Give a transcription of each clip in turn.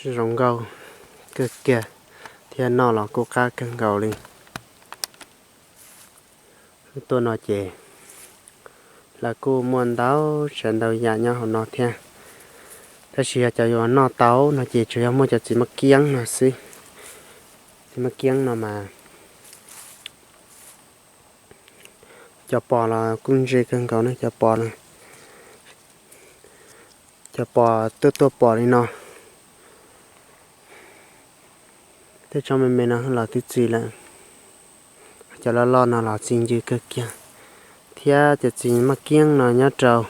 Zoo nkauj kawg kiag thiab noj los kuj qab kawg nkaus li. Tuaj no ces lawv kuj muaj ntau tsav ntau yam nyob hauv no thiab, tab sis yog cov yuav noj tau no ces tsuas yog muaj cov txiv maj kiab no xwb. Txiv maj kiab no mas cov pos los kuj ntse kawg nkaus ne, cov pos, cov pos tuaj tuaj pos li no. Tej tsob me me no los twb txi lawm, cov loj loj no los txi ncw kawg kiag. Thiab cov txiv maj kiab no nyob rau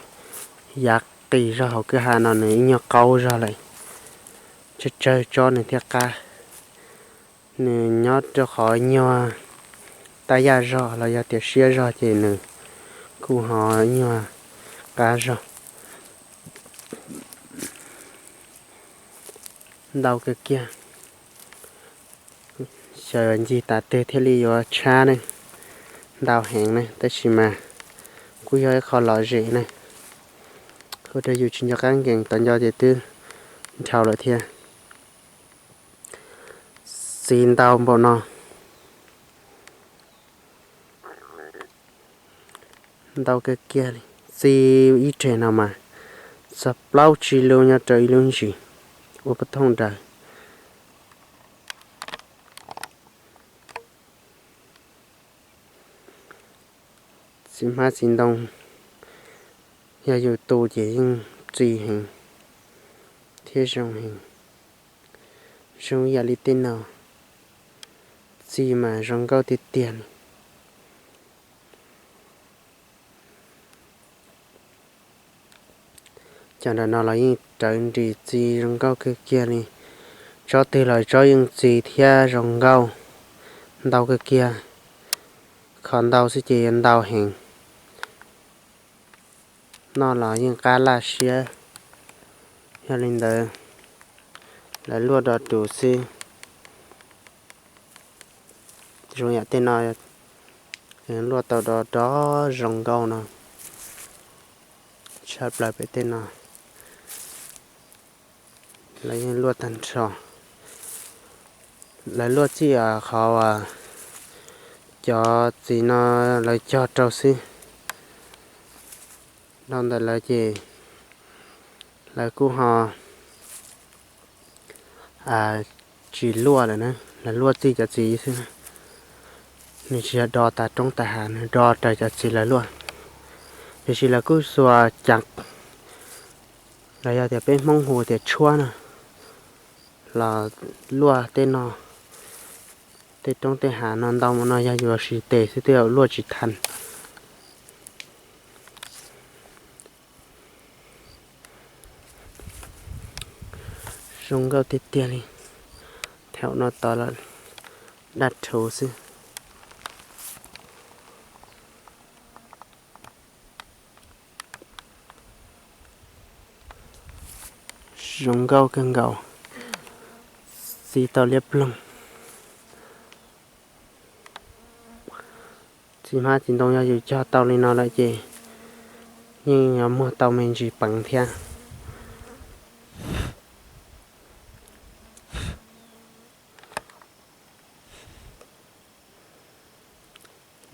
yav qis zog hauv kwj ha no nws ib nyuag qaub zog lawm, tsawg tsawg tsob nws thiaj qab. Nws nyob rau qhov nyuag tab yaj zog los yog tias siab zog ces nws kuj ho nyuag qab zog. Ntau kawg kiag, xyov yuav ncig tas twg thiaj li yuav tshab ne. Ntau heev ne, tab sis mas kuj yog ib qho lom zem ne, ua rau yus tsis nco qab nkees, tau nco ces twb nrhau lawm thiab. Txi ntau npaum no, ntau kawg kiag li. Txi ib reg no mas txog plaub tsib lub nyob rau ib lub ntsis, ua pub thooj daws. Txiv hmab txiv ntoo, yog yus tu ces yeej txi heev thiab zoo heev. Zoo yam li tej no, txi mas zoo nkauj tiag tiag li. Cov nram no los yeej rawv nris txi zoo nkauj kawg kiag li. Tsob twg los tsob yeej txi thiab zoo nkauj, ntau kawg kiag. Kho ntau xwb ces yuav ntau heev. Noj los yeej qab laj siab. Yog li ntawd, lawv luaj do dus xwb. Zoo yam tej no, luaj tau do do zoo nkauj no, tshaj plaws pem tej no. Lawv yeej luaj tag nrho. Lawv luaj txij qhov uas cov txiv no lawv cog rau xwb. Dhau ntawd lawv ces lawv kuj ho tsis luaj lawm na, lawv luaj txij cov txiv xwb. Nws tsis yog do tas roob tas hav, nws do raws cov txiv lawv luaj. Tiam sis lawv kuj xuas ceev, los yog tias peb Hmoob hu tias tshuab na, los luaj tej no, tej roob tej hav no ntau mus no yog yus siv tes xwb twb luaj tsis tau. Zoo nkauj tiag tiag li. Thaum no tos los daj rhuv xwb. Zoo nkauj kawg nkaus, txi tau liab ploog. Txiv hmab txiv ntoo yog yus cog tau li no lawm ces yeej yuav muag tau me ntsis peev thiab.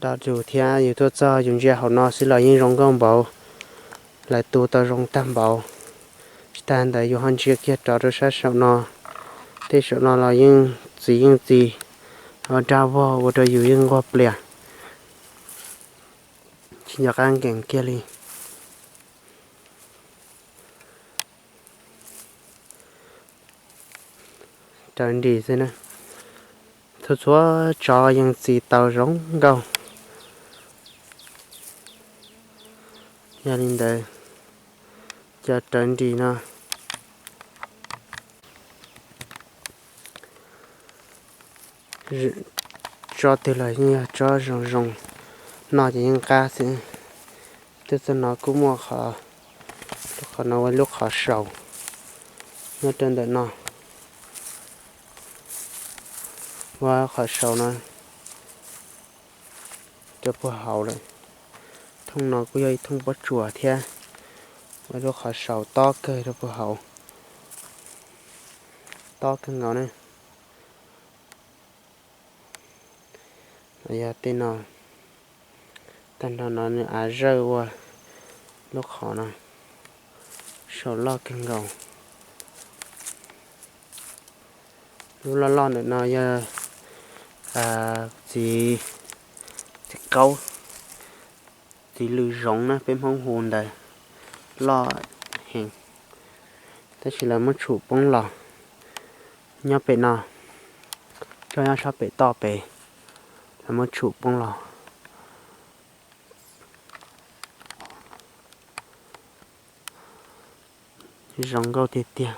Do dus thiab yus tuaj txog yus ntsia hauv no xwb los yeej zoo nkauj npaum, lawv tu tau zoo tag npaum. Tsis tas ntawd yus ho ntsia kiag rov rau sab saum no, tej saum no los yeej txiv yeej txiv, ua daj vog ua rau yus yeej nquag plias, tsis nco qab nkees kiag li. Raws nris xwb na, txhua txhua tsob yeej txi tau zoo nkauj. Yog li ntawd, cov raws nris no, tsob twg los yeej yog tsob zoo zoo, noj ces yeej qab xwb. Twb txog no kuj muaj qhov, lub qhov no ua lub qhov saus nyob rau ntawm no, ua qhov saus no rau puag hauv lawm. Thooj no kuj yog ib thooj pob tsuas thiab, ua lub qhov saus tob kawg rau puag hauv. tob kawg nkaus ne. Yog tej no, tag nrho no nws av zawj ua lub qhov no, saum loj kawg nkaus. Lub loj loj ntawm no yog txiv, txiv qaub, txiv lws zoov na peb Hmoob hu ntawd, loj heev, tab sis lawv muab tshum poob los. Nyob pem no, coj nyob sab pem toj pem, lawv muab tshum poob los. Zoo nkauj tiag tiag.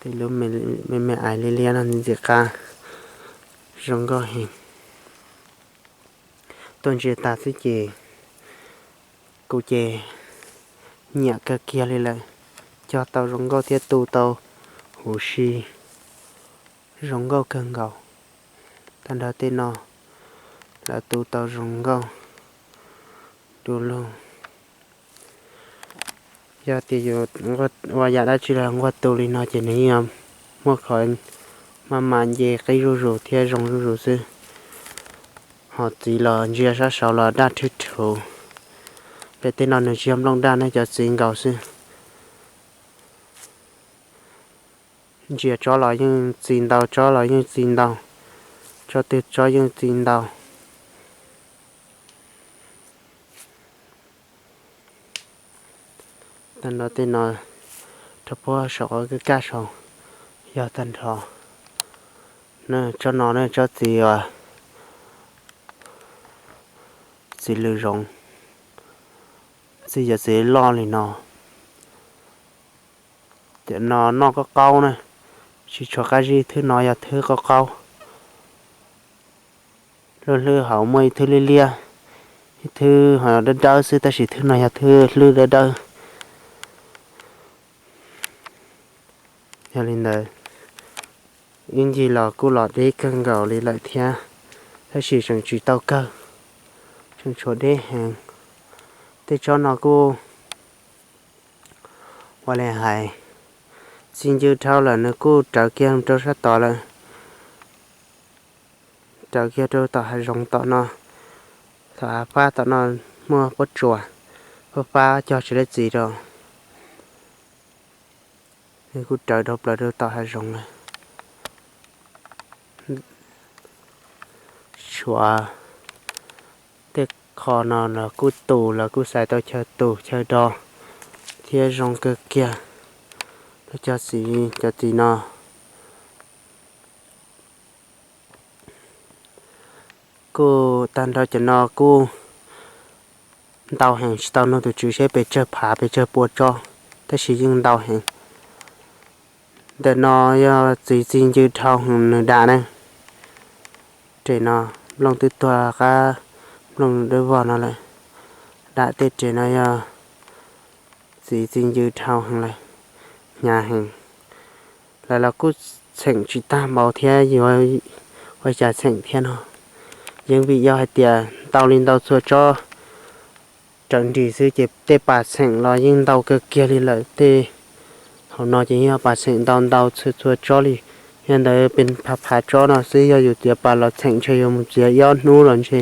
Tej lub me me ais liab liab no ntxim qab, zoo nkauj heev. Tuaj ntsia tas xwb ces kuv ces nyiam kawg kiag li lawm. Cog tau zoo nkauj thiab tu tau huv si zoo nkauj kawg nkaus. Tag nrho tej no lawv tu tau zoo nkauj du lug. Yog tias yus ua yam dab tsi los nquag tu li no ces nws yeej muaj qhov maj mam nce qib zuj zus thiab zoo zuj zus xwb. Ho txiv los ntsia sab saud los daj rhwv rhuv. Pem tej no nws tsis yog nplooj daj ne, cov txiv nkaus xwb. Ntsia tsob los yeej txi ntau, tsob los yeej txi ntau, tsob twg tsob yeej txi ntau. Tag nrho tej no, rau puag saum qhov kaj kaj saud yog tag nrho. Tsob no ne tsob txiv, txiv lws zoov, txiv yog txiv loj li no. Cov no noj qaub qaub na, tsis tshua qab zib, thwb no yog thwb qaub qaub. Lub hlwb hauv muaj ib thwb liab liab, ib thwb ho dawb dawb xwb, tab sis thwb no yog thwb hlwb dawb dawb. Yog li ntawd, ib ncig los kuj los deb kawg nkaus li lawm thiab, tab sis tseem tsis tau kawg, tseem tshuav deb heev. Tej tsob no kuj ua li hais, txi ncw dhau lawm nws kuj rawv kiag rau sab tod lawm, rawv kiag rau tom hav zoov tom no, tom hav fab tom no muaj pob tsuas, pob fab cog tsis laib txiv rau. Nws kuj rawv dhau plaws rau tom hav zoov lawm. Tshuav tej qho no los kuj tus los kuj xaiv tau chaw tus chaw do thiab zoo kawg kiag. Cov txiv, cov txiv no kuj tag nrho cov no kuj ntau heev, tsis tau nug tus tswv seb pes tsawg phav pes tsawg pua tsob, tab sis yeej ntau heev. Ntawm no yog txiv txi ncw dhau heev nws dam ne. Tes no nplooj twb tuag qab nplooj dawb vog no lawm. Dam tej tes no yog txiv txi ncw dhau heev lawm, hnyav heev. Lawv los kuj txheem tsis tag npaum thiab, yuav ua cas txheem thiab no. Yeej vim yog hais tias ntau li ntau txhua tsob raws nris xwb ces tej pas txheem los yeej ntau kawg kiag li lawm. Tej hauv no ces yog pas txheem ntau ntau txhua txhua tsob li. Yog ntawd pes phav phav tsob no xwb, yog yus tias pas los txheem ntshe yuav mus txiav ib ob hnub los ntshe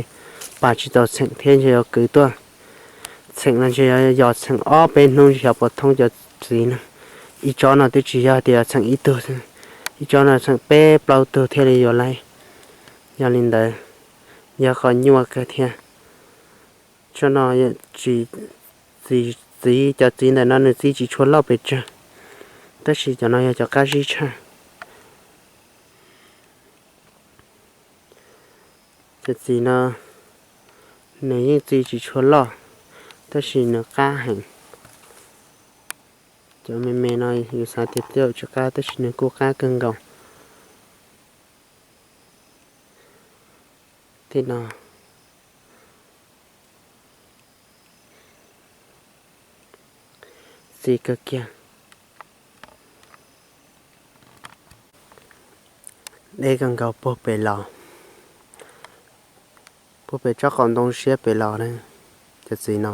pas tsis txaus txheem thiab, ntshe yuav kwv tuaj txheem los ntshe yog txheem ob peb hnub ntshe xyov puas thoob cov txiv no. Ib tsob no twb tsis yog tias txheem ib tug xwb, ib tsob no txheem peb plaub tug thiaj li yuav laib. Yog li ntawd, yog qhov nyuaj kawg thiab. Tsob no txiv, txiv, cov txiv ntawm no nws txi tsis tshua loj pes tsawg, tab sis cov no yog cov qab zib tshaj. Cov txiv no nws yeej txi tsis tshua loj, tab sis nws qab heev. Cov me me no yus xav tias tej zaum tsis qab, tab sis nws kuj qab kawg nkaus. Tej no txi kawg kiag, deb kawg nkaus puag pem los, puag pem tsob qaum ntoo siab pem los na. Cov txiv no,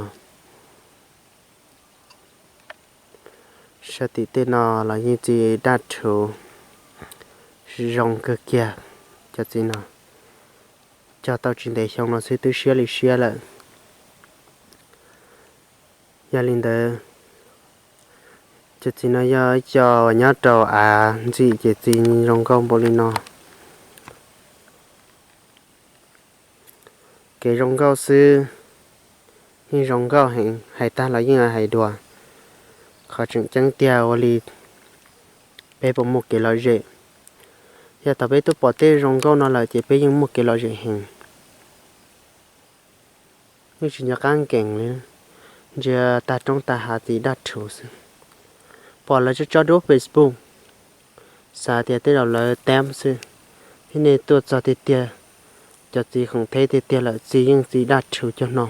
sab tim tej no los yeej txi daj rhuv zoo kawg kiag. Cov txiv no cog tau tsis ntev xyoo no xwb twb siab li siab lawm. Yog li ntawd, cov txiv no yog ib co uas nyob rau av ntxim ces txi zoo nkauj npaum li no. Kev zoo nkauj xwb yeej zoo nkauj heev, hais tag los yeej hais dua. Qhov tseem ceeb tiag ua li peb puas muaj kev lom zem. Yog thaum peb twb pom tej zoo nkauj no lawm ces peb yeej muaj kev lom zem heev. Yeej tsis nco qab nkees li, ntsia tag roob tag hav txi daj rhuv xwb. Pom lawv tso tso dua Facebook, xav tias tej zaum lawv teeb xwb, thiab nej tuaj txog tiag tiag, cov txiv khoom theb tiag tiag lawm txi yeej txi daj rhuv cog no.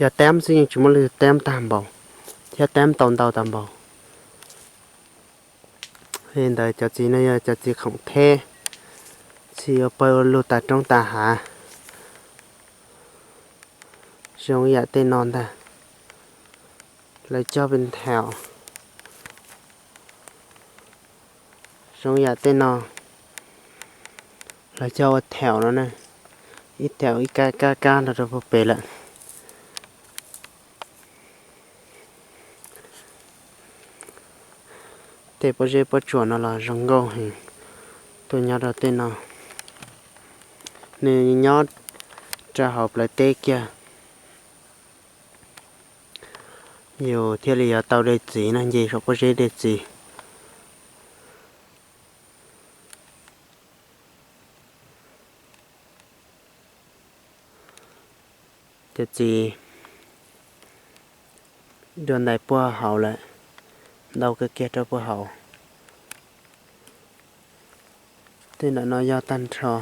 Yog teeb xwb yeej tsis muaj leej twg teeb tag npaum, thiab teeb tau ntau tag npaum. Li ntawd cov txiv no yog cov txiv khoom theb, txi ua pawg ua lug tag roob tag hav. Zoo yam tej no ntag, lawv cog pes thaum, zoo yam tej no, lawv cog ua thaum no na, ib thaum ib kab kab kab los rau puag pem lawm. Tej pob zeb pob tsuas no los zoo nkauj heev, tuaj nyob rau tej no, nws nyob rau hauv plawv teb kiag. Yus thiaj li yuav tau de txiv no, nce saum pob zeb de txiv. Cov txiv dua ntais puag hauv lawm, ntau kawg kiag rau puag hauv. Tej ntawm no yog tag nrho.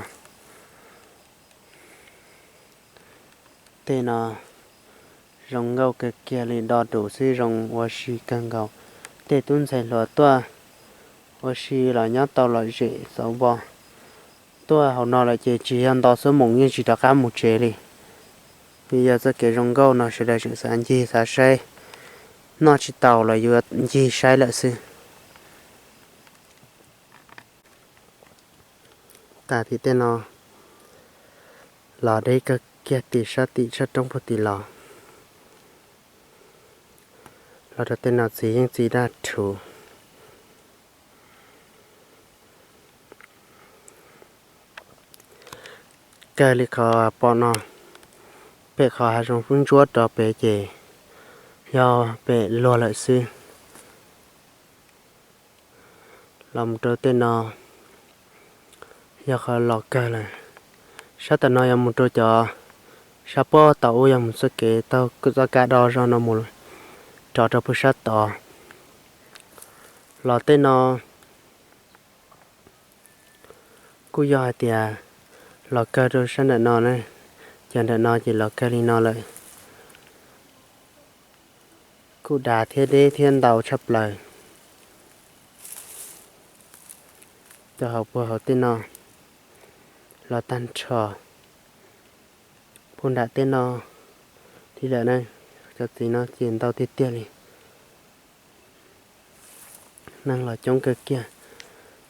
Tej no zoo nkauj kawg kiag li, do dus xwb zoo ua si kawg nkaus. Tej tub ntxhais hluas tuaj ua si los nyob tau lom zem xauv npo. Tuaj hauv no lawm ces tsis yog nto xuab moos yeej tsis rov qab mus tsev li. Vim yog txoj kev zoo nkauj no sawv daws tseem xav ncig xav saib, noj tsis tau los yuav ncig saib lawm xwb. Tag tim tej no los deb kawg kiag tim sab tim sab roob puag tim los. Los rau tej no txiv yeej txi daj rhuv. Kawg li qhov pom no, pem qhov hav zoov fwb ntsuab rov pem ces yog pem luag lawm xwb. Los mus rau tej no yog qhov los kawg lawm. Sab tom no yog mus rau cov sab puag tom ub, yog mus txoj kev taug txoj kab do zog no mus rov rau puag sab tod. Los tej no kuj yog hais tias los kawg rau sab nram no na, cov nram no ces los kawg li no lawm. Kuj dav thiab deb thiab ntau tshaj plaws. Cov hauv puag hauv tej no los tag nrho. Puag nram tej no li lawm na, cov txiv no ces ntau tiag tiag li. Neeg los coob kawg kiag,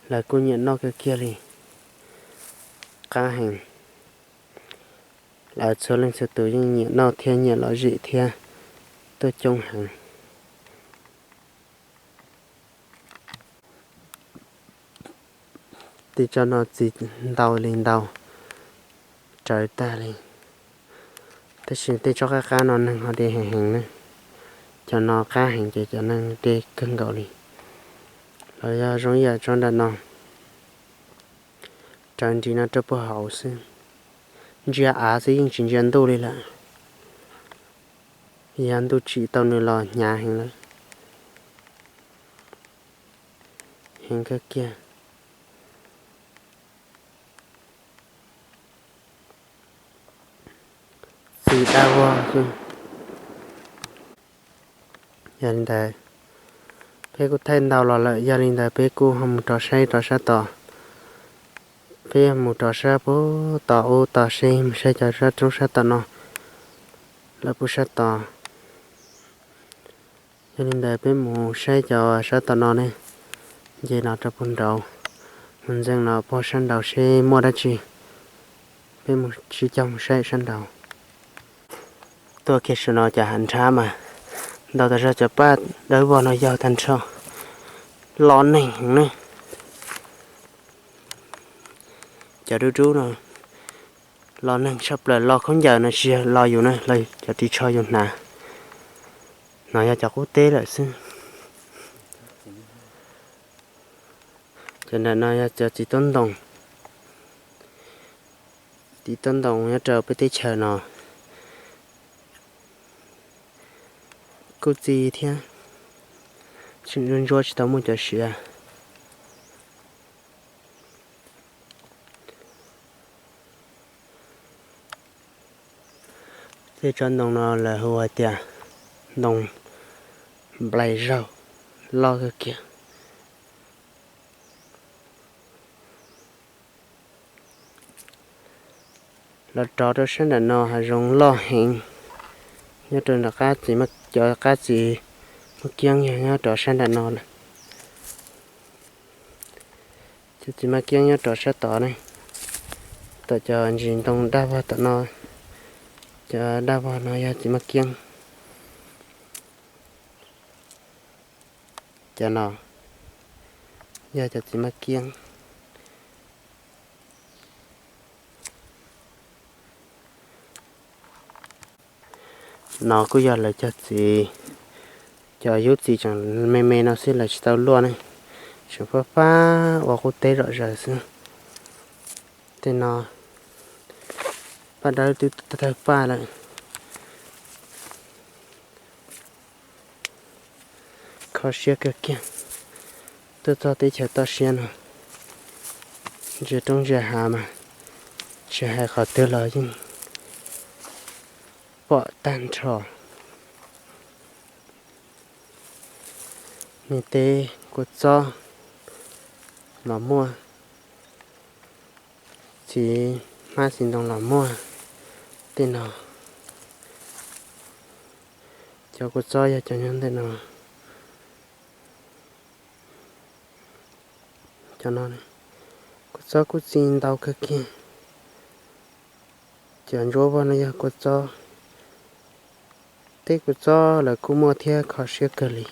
lawv kuj nyiam noj kawg kiag li. Qab heev, lawv txhua leej txhua tus yeej nyiam noj thiab nyiam lom zem thiab, tuaj coob heev. Tej tsob no txi ntau li ntau, rawv tag li. Tab sis tej tsob qab qab no neeg ho de heev heev na. Cov no qab heev ces cov neeg de kawg nkaus li. Los yog zoo ib yam tsob nram no, rawv nrim no rau puag hauv xwb. Ntsia av xwb yeej tsis ntsia ntuj li lawm. Yog ntuj tsim tau nws los hnyav heev lawm. Heev kawg kiag. Txi dab vog xwb. Yog li ntawd, peb kuj thaij ntau los lawm, yog li ntawd peb kuj ho mus rov saib rov sab tod. Peb yog mus rov sab puag tom ub tod seb, mus saib cov sab roob sab tom no, lawv puag sab tod. Yog li ntawd peb mus saib cov sab tom no ne, nce no rau puag nraud, mus ntxeev no puag sab nraud seb muaj dab tsi. Peb mus sib cog mus saib sab nraud. Tuaj kiag saum no cov hav nrhab mas ntau tas zog, cov paj dawb vog no yog tag nrho, lo neeg heev ne. Cov dub dub no lo neeg tshaj plaws, lo khaub ncaws no tsis yog lo yus na, cov ris tsho yus hnav. No yog cov qub teb lawm xwb. Cov nram no yog cov txiv taub ntoos. Txiv taub ntoos nyob rau peb teb chaws no kuj txi thiab, tseem ntsuab ntsuab tsis tau muaj cov siav. Tej tsob ntoo no lawv hu hais tias ntoo nplai zaug, loj kawg kiag. Los rov rau sab nram no hav zoov loj heev, nyob rau nram qab txiv, cov qab txiv Mab Kiab yog nyob rau sab nram no lawm. Cov txiv Mab Kiab nyob rau sab tod ne, tom cov ntsis ntoo daj vog tom no, cov daj vog no yog txiv Mab Kiab. Cov no yog cov txiv Mab Kiab. No kuj yog lawv cog txiv, cov yub txiv tseem me me no xwb, lawv tsis tau luaj ne, tseem fab fab ua qub teb zom zaws xwb. Tej no paj dawb twb tawg paj lawm. Kho siab kawg kiag. Tuaj txog teb chaws toj siab no, ntsia roob ntsia hav mas tsis hais qhov twg los yeej pom tag nrho. Me teb kua txob los muaj, txiv hmab txiv ntoo los muaj. Tej no cov kua txob yog cov nyob ntawm no. Cov no kua txob kuj txi ntau kawg kiag. Cov ntsuab vog no yog kua txob. Tej kua txob lawv kuj muaj thiab, kho siab kawg li.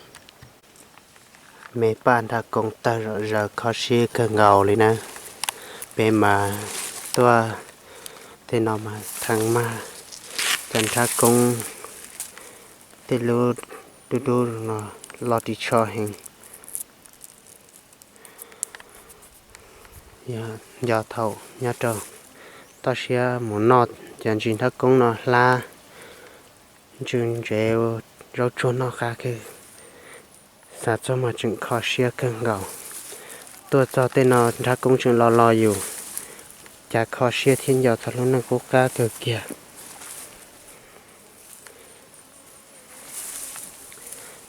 Me paj nrhab koob tawg zom zaws, kho siab kawg nkaus li na. Peb mas tuaj tej no mas theej mag cov nrhab koob, tej lub dub dub no los ris tsho heev. Nco thaum nyob rau toj siab mus noj cov ntsis nrhab koob no hlab ntsws ntsev zaub tsuag noj qab kawg. Xav txog mas tseem kho siab kawg nkaus. Tuaj txog tej no nrhab koob tseem los los yus, cas kho siab thiab nco txog lub neej qub qab kawg kiag.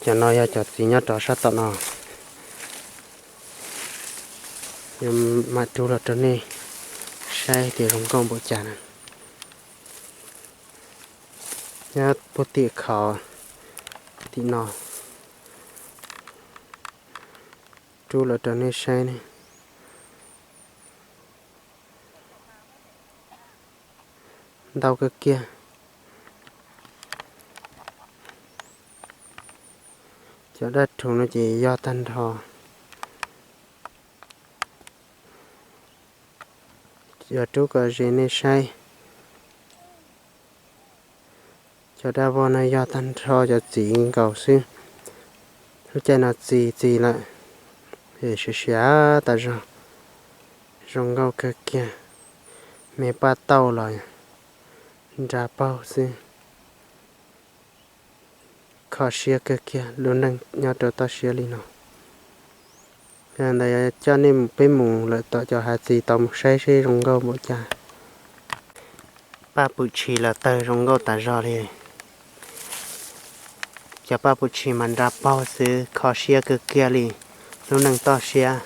Cov no yog cov txiv nyob rov sab tom no. Yuav mam rub los rau nej saib tias zoo nkauj npaum cas na. Nyob puag tim khov tim no, rub los rau nej saib ne. Ntau kawg kiag. Cov daj rhuv no ces yog tag nrho. Yuav rub kom ze nej saib. Cov daj vog no yog tag nrho cov txiv nkaus xwb. Lub caij no txi txi lawm, es siav siav tas zog. Zoo nkauj kawg kiag. Me paj tauj los nra paug xwb. Kho siab kawg kiag lub neej nyob rau toj siab li no. Yog li ntawd coj nej peb mus lawm tom cov hav txiv tod mus saib seb zoo nkauj npaum cas. Paj pum tshis los tawg zoo nkauj tas zog li. Cov paj pum tshis mas nra paug xwb, kho siab kawg kiag li lub neej toj siab.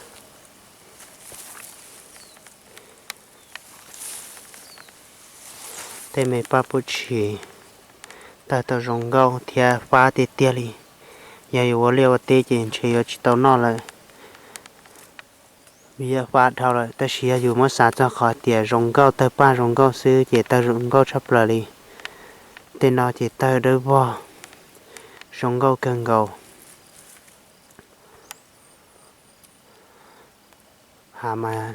Tej me paj pum tshis Tawg tau zoo nkauj thiab fab tiag tiag li. Yog yus ua liaj ua teb ces ntshe yuav tsis tau noj lawm, vim yog fab dhau lawm. Tab sis yog yus muab xav txog qhov tias zoo nkauj, tawg paj zoo nkauj xwb ces tawg zoo nkauj tshaj plaws li. Tej no ces tawg dawb vog, zoo nkauj kawg nkaus. Hav mas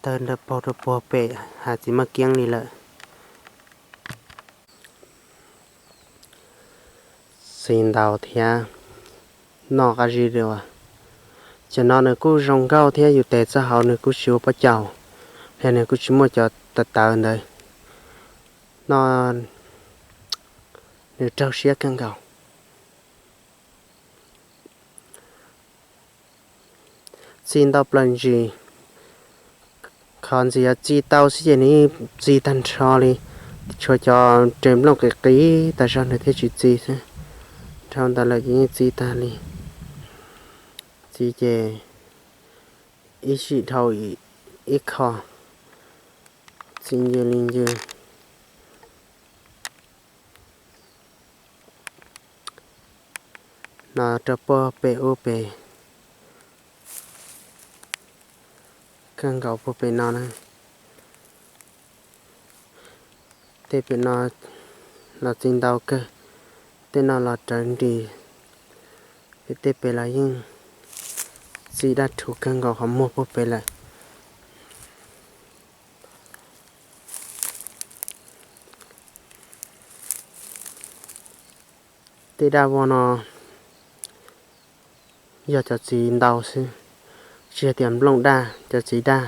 tawg nrog paug rau puag pem hav txiv maj kiab li lawm. Txi ntau thiab noj qab zib dua. Cov no nws kuj zoo nkauj thiab yus tes txoj hauv nws kuj tsis ua pob caus, thiab nws kuj tsis muaj cov tawv tawv ntawd. No nws raug siab kawg nkaus. Txi ntau plaws ntsis, qhov ntxiv yuav txi tau xwb ces nws yeej txi tag nrho li. Tshuav cov res nplooj qis qis tas zog nws thiaj tsis txi xwb. Dhau ntawd lawm ces yeej txi tag li. Txi ces ib sij dhau ib qho, txi ncw li ncw. No rau puag pem ub pem, kawg nkaus puag pem no na. Tej pem no los txi ntau kawg, tej no los rawv nris, pem tej pem los yeej txi daj rhuv kawg nkaus qhov muag puag pem lawm. Tej daj vog no yog cov txiv ntau xwb, tsis yog tias nplooj daj, cov txiv daj.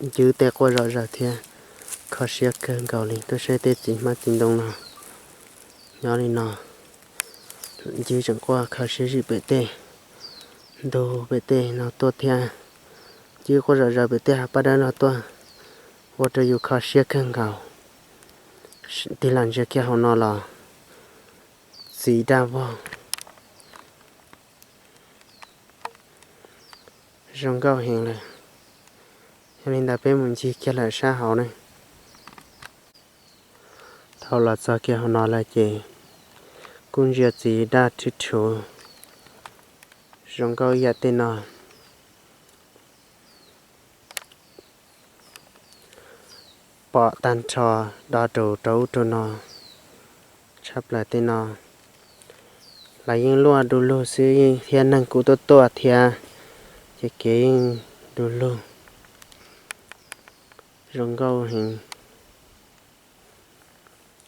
Ncwb tej quaj zom zaws thiab kho siab kawg nkaus li. Tuaj saib tej txiv hmab txiv ntoo no nyob li no, ncwb tseem quaj kho siab zim pem tej ntug pem tej no tuaj thiab. Ncwb quaj zom zaws pem tej hav paj dawb no tuaj, ua rau yus kho siab kawg nkaus. Tig los ntsia kiag hauv no los txiv daj vog, zoo nkauj heev lawm. Yog li ntawd peb mus ncig kiag lawm sab hauv ne. Thaum los txog kiag hauv no lawm ces kuj ntsia txiv daj rhwv rhuv, zoo nkauj ib yam tej no. Pom tag nrho do rau rau ub rau no tshaj plaws tej no. Lawv yeej luaj du lug xwb thiab neeg kuj tuaj tuaj thiab, ces kev yeej du lug, zoo nkauj heev.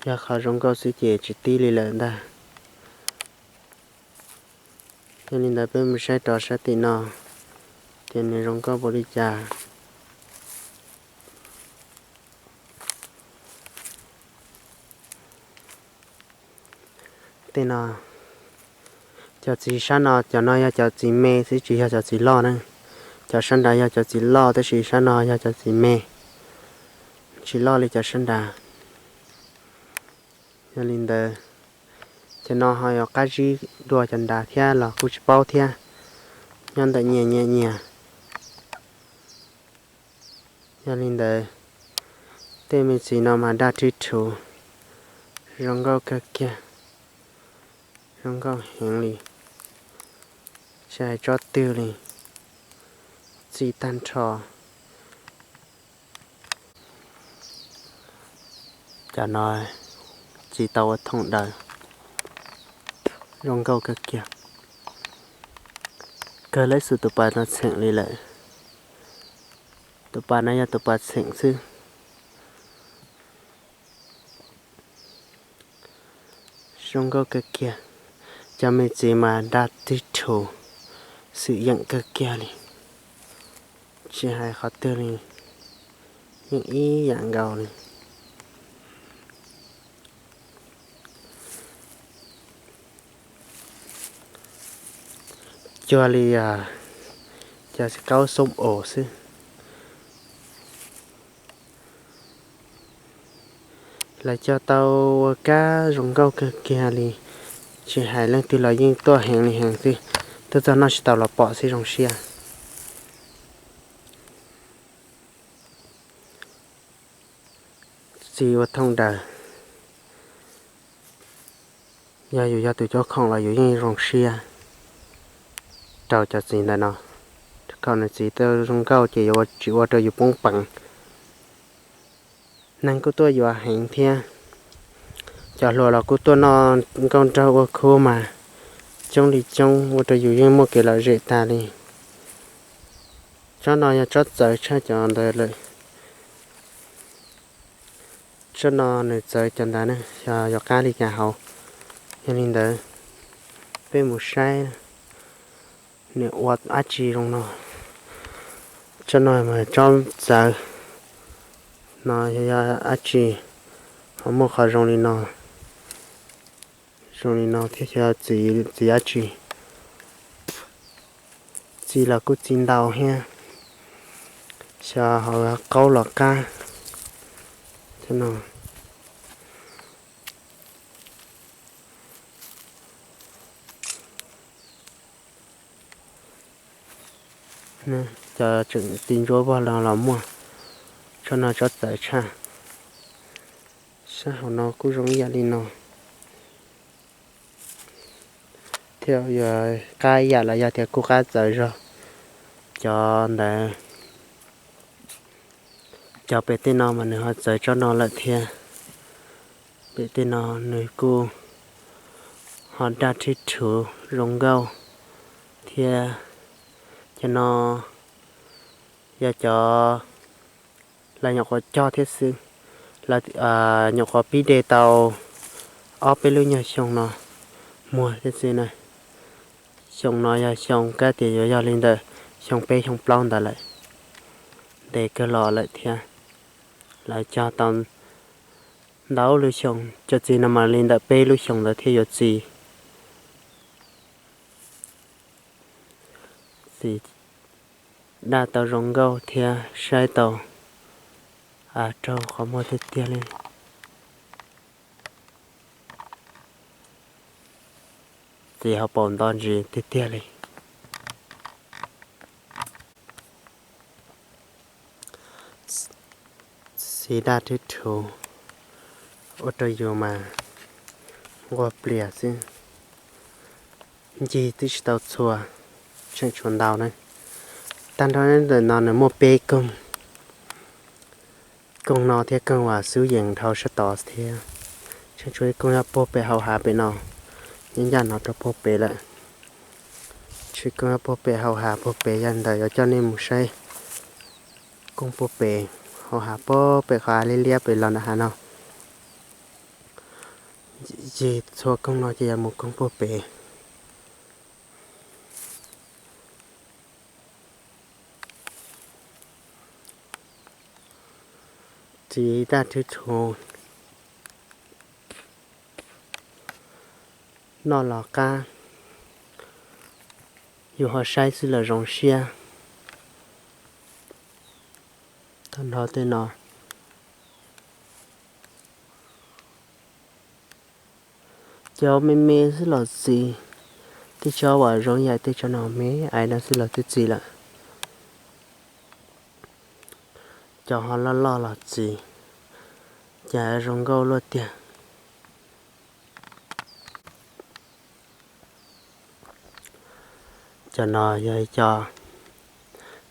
Yog qhov zoo nkauj xwb ces tsis tib li lawm ntag. Yog li ntawd peb mus saib rov sab tim no, tias nws zoo nkauj npaum li cas. Tej no, cov txiv sab no, cov no yog cov txiv me xwb tsis yog cov txiv loj na. Cov sab nrad yog cov txiv loj tab sis sab no yog cov txiv me, tsis loj li cov sab nrad. Yog li ntawd, cov no ho yuav qab zib dua cov nrad thiab los kuj tsis paub thiab, nyob ntawm nyias nyias nyias. Yog li ntawd, tej me txiv no mas daj rhwv rhuv, zoo nkauj kawg kiag, zoo nkauj heev li, tsis hais tsob twg li, txi tag nrho. Cov no txi tau ua thooj daws, zoo nkauj kawg kiag, kawg lab xus tus pas no txheem li lawm. Tus pas no yog tus pas txheem xwb. Zoo nkauj kawg kiag, cov me txiv mas daj rhwv rhuv, xwm yeem kawg kiag li, tsis hais qhov twg li, yeej ib yam nkaus li. Cuag li cov kaub xoob os xwb. Lawv cog tau ua kab zoo nkauj kawg kiag li, tsis hais leej twg los yeej tuaj heev li heev xwb, tuaj txog noj tsis tau los pom xwb zoo siab. txi ua thooj daws. Yog yus yog tus cob khoom los yus yeej zoo siab rau cov txiv ntawm no, rau qhov nws txiv tau zoo nkauj ces yuav tsis ua rau yus poob peev. Neeg kuj tuaj yuav heev thiab, cov hluas los kuj tuaj noj nkauj nraug ua khub mas coob li coob ua rau yus yeej muaj kev lom zem tas li. Tsob no yog tsob txawv tshaj cov ntawd lawm. Tsob no nws txawv cov ntawd ne, xyov yuav qab li cas hauv. Yog li ntawd, peb mus saib nws ua dab tsi zoo no. Tsob no mas tsob txawv no yog dab tsi ho muaj qhov zoo li no, zoo li no thiab xyov txiv dab tsi. Txi los kuj txi ntau thiab, xyov hauv qaub los qab. Cov tseem ti ntsuab vog los los muaj, tsob no tsob txawv tshaj. Sab hauv no kuj zoo ib yam li no. Thiab yuav qab ib yam los yog tias kuj qab txawv zog. Cov ntawd, cov pem tej no mas nws ho txawv tsob no lawm thiab. Pem tej no nws kuj ho daj thwb thuv zoo nkauj thiab. Cov no yog cov lawv nyuam qhuav cog thiab xwb, lawv nyuam qhuav pib de tau ob peb lub nyuag xyoo no muag thiab xwb na. Xyoo no yog xyoo kab tias yuav yog li ntawm xyoo peb xyoo plaub ntawd lawm, ntev kawg los lawm thiab. Lawv cog tau ntau lub xyoo, cov txiv no mas li ntawm peb lub xyoo ntawd thiaj yuav txi. Txiv daj tau zoo nkauj thiab saib tau raug qhov muag tiag tiag li. Txiv ho paum nto ntsis tiag tiag li. Txiv daj thwb thuv ua rau yus mas nquag plias xwb. Ncig twb tsis tau txhua, tseem tshuav ntau na. Tag nrho ntawm no nws muaj peb koog. Koog no thiab koog uas xub yees dhau sab tod thiab. Tseem tshuav ib koog nyob puag pem hauv hav pem no, nyob ncaj no rau puag pem lawm. Tshuav koog nyob puag pem hauv hav puag pem, yog li ntawd yuav coj nej mus saib koog puag pem hauv hav puag pem qhov av liab liab pem los nram hav no. Ncig txhua koog no ces yuav mus koog puag pem. Txiv daj thwb thuv, noj los qab, yus ho saib xwb los zoo siab. Tag nrho tej no cov me me xwb los txi, tej tsob uas zoo ib yam tej tsob no me aiv no xwb los twb txi lawm. Cov ho loj loj los txi, cas zoo nkauj luaj tiag. Cov no yog ib co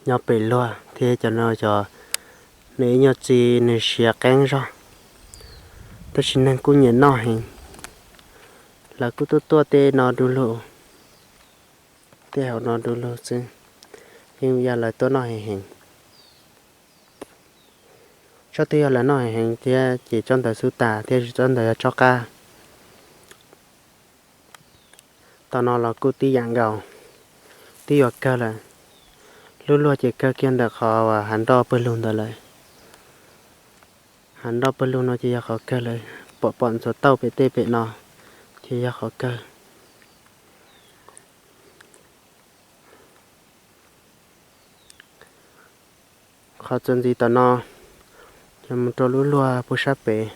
nyob pem luag thiab, cov no cov nws ib nyuag txi nws siav qeeb zog, tab sis neeg kuj nyiam noj heev. Lawv kuj tuaj tuaj tej no du lug, tej hauv no du lug xwb, yeej yog lawv tuaj noj heev heev. Tsob twg yog lawv noj heev heev thiab ces tsob ntawd xub tas thiab, tsob ntawd yog tsob qab. Tam no los kuj tib yam nkaus, twb yuav kawg lawm. Lub luag ces kawg kiag ntawm qhov uas hav nroj pawg lug ntawd lawm. Hav nroj pawg lug no ces yog qhov kawg lawm, pom pom ntxuav tauj pem tej pem no ces yog qhov kawg. Qhov txuas ntxiv tom no, yog mus rau lub luag puag sab pem,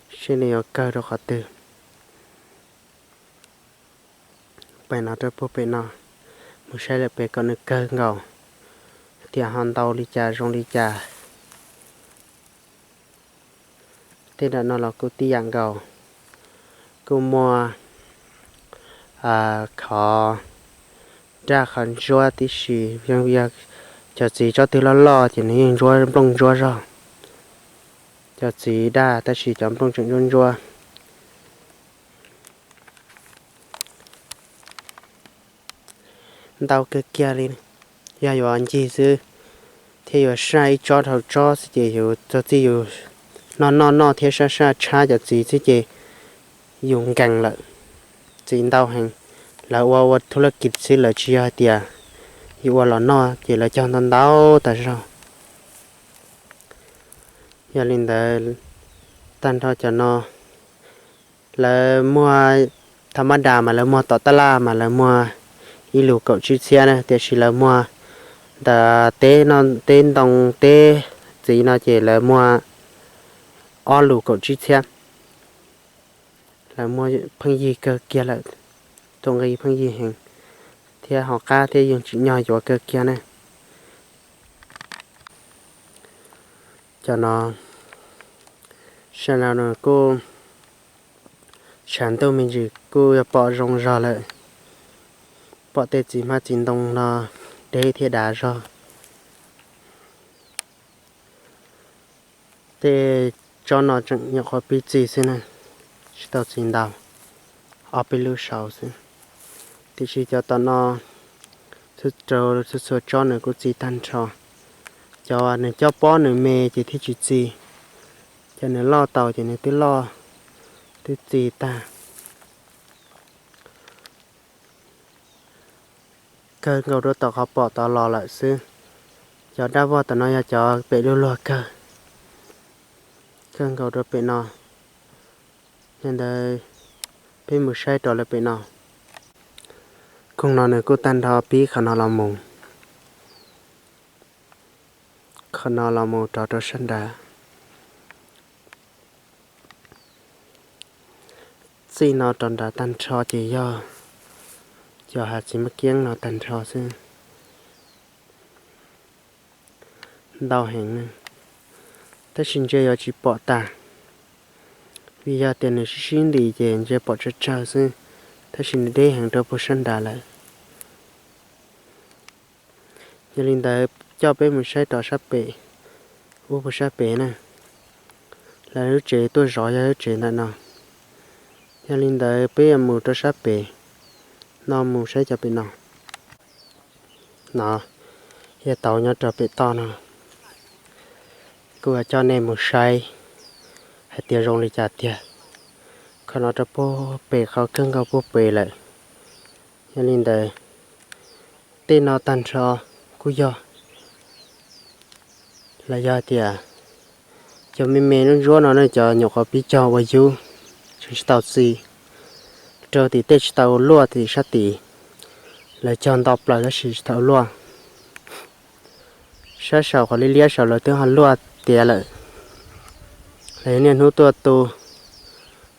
seb nws yuav kawg rau qhov twg. Pem no rau puag pem no, mus saib lawm pem kom nws kawg nkaus, tias ho ntau li cas zoo li cas. Tej nram no los kuj tib yam nkaus, kuj muaj qhov daj qhov ntsuab tib si. Yog cov txiv tsob twg loj loj ces nws yeej ntsuab nplooj ntsuab zog. Cov txiv daj tab sis cov nplooj tseem ntsuab ntsuab. Ntau kawg kiag li. Yog yuav ncig xwb thiab yuav saj ib tsob dhau tsob xwb ces yus txog txij yus noj noj noj thiab saj saj tshab cov txiv xwb ces yus nkees lawm. Txiv ntau heev, lawv ua ua thub laj kis xwb, lawv tsis yog hais tias yus ua los noj ces lawv cog ntau ntau tas zog. Yog li ntawd, tag nrho cov no lawv muag, tha mab das mas lawv muag tom tab laj mas lawv muag ib lus kaum tsib txhiab na, tiam sis lawv muag ntawm teb no, teb ntoo teb txiv no ces lawv muag ob lus kaum tsib txhiab. Lawv muag pheej yig kawg kiag lawm, tus nqi pheej yig heev thiab hauv qab thiab yeej tsim nyog yuav kawg kiag ne. Cov no sab no kuj tshav ntuj me ntsis kuj yuav pom zoo zog lawm, pom tej txiv hmab txiv ntoo no deb thiab dav zog. Tej tsob no tseem nyuam qhuav pib txi xwb na, tsis tau txi ntau, ob peb lub saud xwb. Tiam sis cov tom no, txhua txhua tsob nws kuj txi tag nrho. Cov nws cob pob nws me ces thiaj tsis txi, cov nws loj tau ces nws twb loj, twb txi tag. Kawg nkaus rau tom qhov pom tod los lawm xwb. Cov dab vog tom no yog cov pem luag luag kawg, kawg nkaus rau pem no. Yog ntawd peb mus saib rau lawv pem no. Koog no nws kuj tag nrho pib qhov no los mus, qhov no los mus rov rau sab nrad. Txij no rov nrad tag nrho ces yog cov hav txiv maj kiab no tag nrho xwb. Ntau heev, tab sis ntshe yuav tsis pom tas, vim yog tias nws sib sib ntis ces ntshe pom tsawg tsawg xwb, tab sis nws deb heev rau puag sab nrad lawm. Yog li ntawd coj peb mus saib rau sab pem, ub puag sab pem na. Lawv lub tsev tuaj zov yog lub tsev ntawm no. Yog li ntawd peb yuav mus rau sab pem no, mus saib cov pem no. No yog tauv nyob rau pem toj no, kuv coj nej mus saib hais tias zoo li cas tiag. Qhov no rau puag pem, qhov kawg nkaus puag pem lawm. Yog li ntawd tej no tag nrho kuj yog, los yog tias cov me me ntsuab ntsuab no ne, cov nyuam qhuav pib cog ua yub, tseem tsis tau txi, rau tim tej tsis tau luaj tim sab tid. Lawv cog nto plaws tab sis tsis tau luaj. Sab saum qhov liab liab saud lawv twb ho luaj tiav lawm. Lawv yog niaj hnub tuaj tu,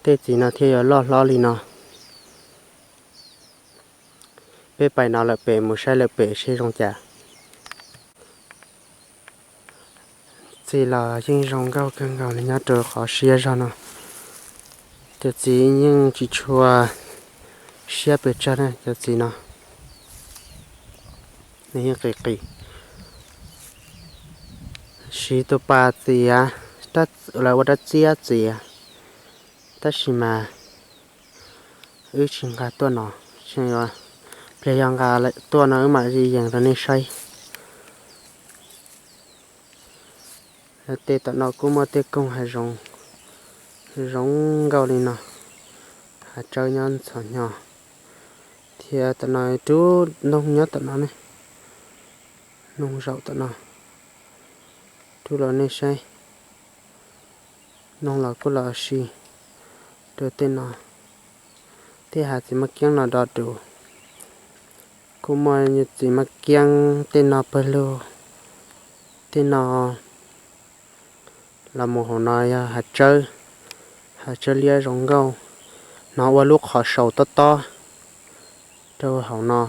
tej txiv no thiaj yuav loj hlob li no. Peb pais no lawm pem mus saib lawm pem seb zoo cas. Txiv los yeej zoo nkauj kawg nkaus li nyob rau qhov siab zog no. Cov txiv yeej tsis tshua siab pes tsawg na, cov txiv no nws yeej qis qis. Siv tus pas txiav, lawv ua rab txiab txiav, tab sis mas wb tsis nqa tuaj no, pliag yog nqa tuaj no wb mam li yees rau nej saib. Tej tom no kuj muaj tej koog hav zoov zoo nkauj li no, hav tsawb nyob ntxhov hnyo, thiab tom no rub noog nyob tom no ne, noog zaum tom no, rub los nej saib. Noog los kuj los si rau tej no, tej hav txiv maj kiab no do dus. Kuj muaj txiv maj kiab tej no pawg lug, tej no los mus hauv no yog hav tsawb, hav tsawb liab zoo nkauj, no ua lub qhov sau tob tob rau hauv no.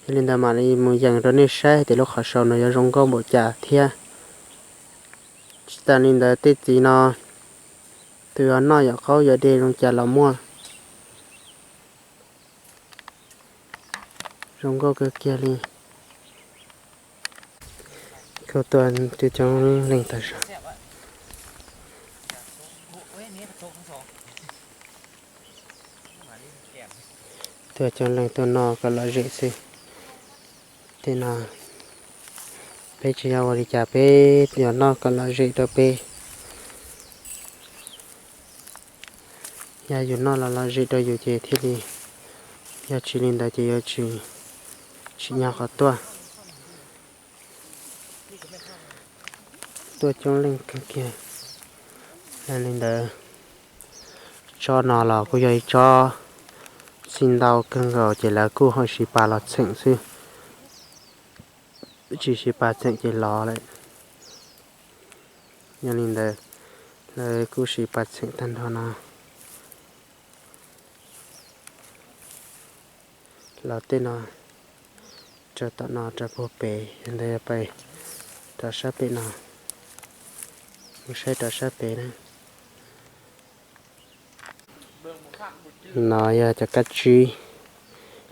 Yog li ntawd mam li mus yees rau nej saib tias lub qhov sau no yuav zoo nkauj npaum cas thiab. Tsis tas li ntawd tej txiv no Tus yuav noj yuav qaub yuav de zoo cas los muaj. Zoo nkauj kawg kiag li. Kuj tuaj coob coob leej tag zog. Tuaj coob leej tuaj noj kom lom zem xwb. Tej no peb tsis yog ua li cas, peb yuav noj kom lom zem rau peb. Yog yus noj los lom zem rau yus ces thiaj li, yog tsis li ntawd ces yuav tsis, tsis nyob qhov tuaj. Tuaj coob leej kawg kiag. Yog li ntawd, tsob no los kuj yog ib tsob txi ntau kawg nkaus ces lawv kuj ho siv pas los txheem xwb, tsis siv pas txheem ces lov lawm. Yog li ntawd, lawv kuj siv pas txheem tag nrho no. Los tej no rau tom no rau puag pem, yog ntawd yog pais rau sab pem no, mus saib rau sab pem na. No yog cov kab tsib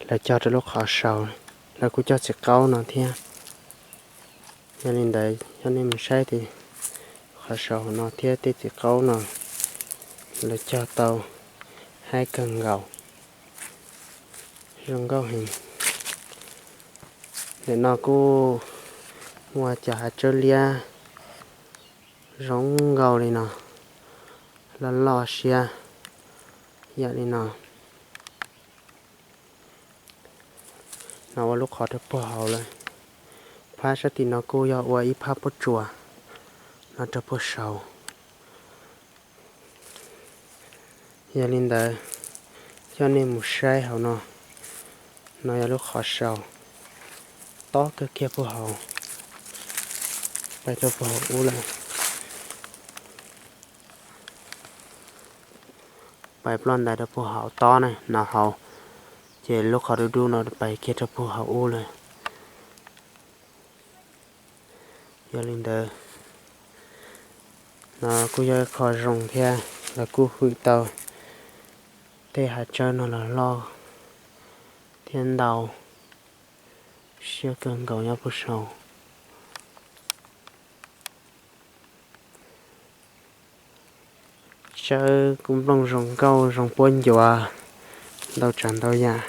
lawv cog rau lub qhov sau, lawv kuj cog txiv qaub no thiab. Yog li ntawd yog nej mus saib tej qhov sau no thiab tej txiv qaub no, lawv cog tau haib kawg nkaus, zoo nkauj heev. Ntawm no kuj muaj cov hav tsawb liab zoo nkauj li no, loj loj siab yam li no. No ua lub qhov rau puag hauv lawm. Phab sab tim no kuj yog ua ib phab pob tsuas no rau puag saud. Yog li ntawd, coj nej mus saib hauv no, no yog lub qhov sau tob kawg kiag puag hauv, pais rau puag hauv ub lawm. Pais ploj ntais rau puag hauv tob na, no hauv, ces lub qhov dub dub no pais kiag rau puag hauv ub lawm. Yog li ntawd, no kuj yog ib qho zoo thiab, lawv kuj hwm tau tej hav tsawb no los loj thiab ntau siab kawg nkaus nyob puag saud. Tsawb kuj nplooj zoo nkauj zoo puab ncuav ntau tsav ntau yam,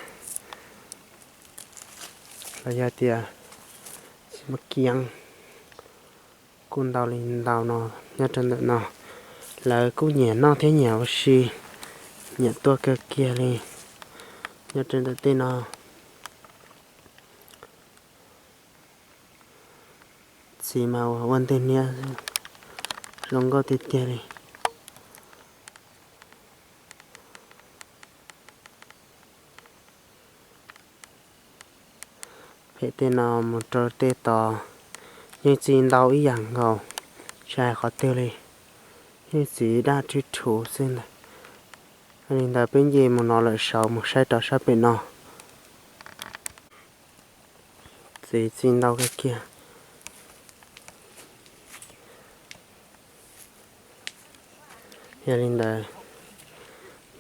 los yog tias txiv maj kiab kuj ntau li ntau no nyob rau ntawm no. Lawv kuj nyiam noj thiab nyiam ua si, nyiam tuaj kawg kiag li nyob rau ntawm tej no. Txiv mas ua ntej niab zoo nkauj tiag tiag li. Phem tej no mus rau tej tod yeej txi ntau ib yam nkaus, tsis hais qhov twg li, yeej txiv daj rhwv rhuv xwb ntag. Li ntawd peb nce mus no lawm saud mus saib rau sab pem no, txiv txi ntau kawg kiag. Yog li ntawd,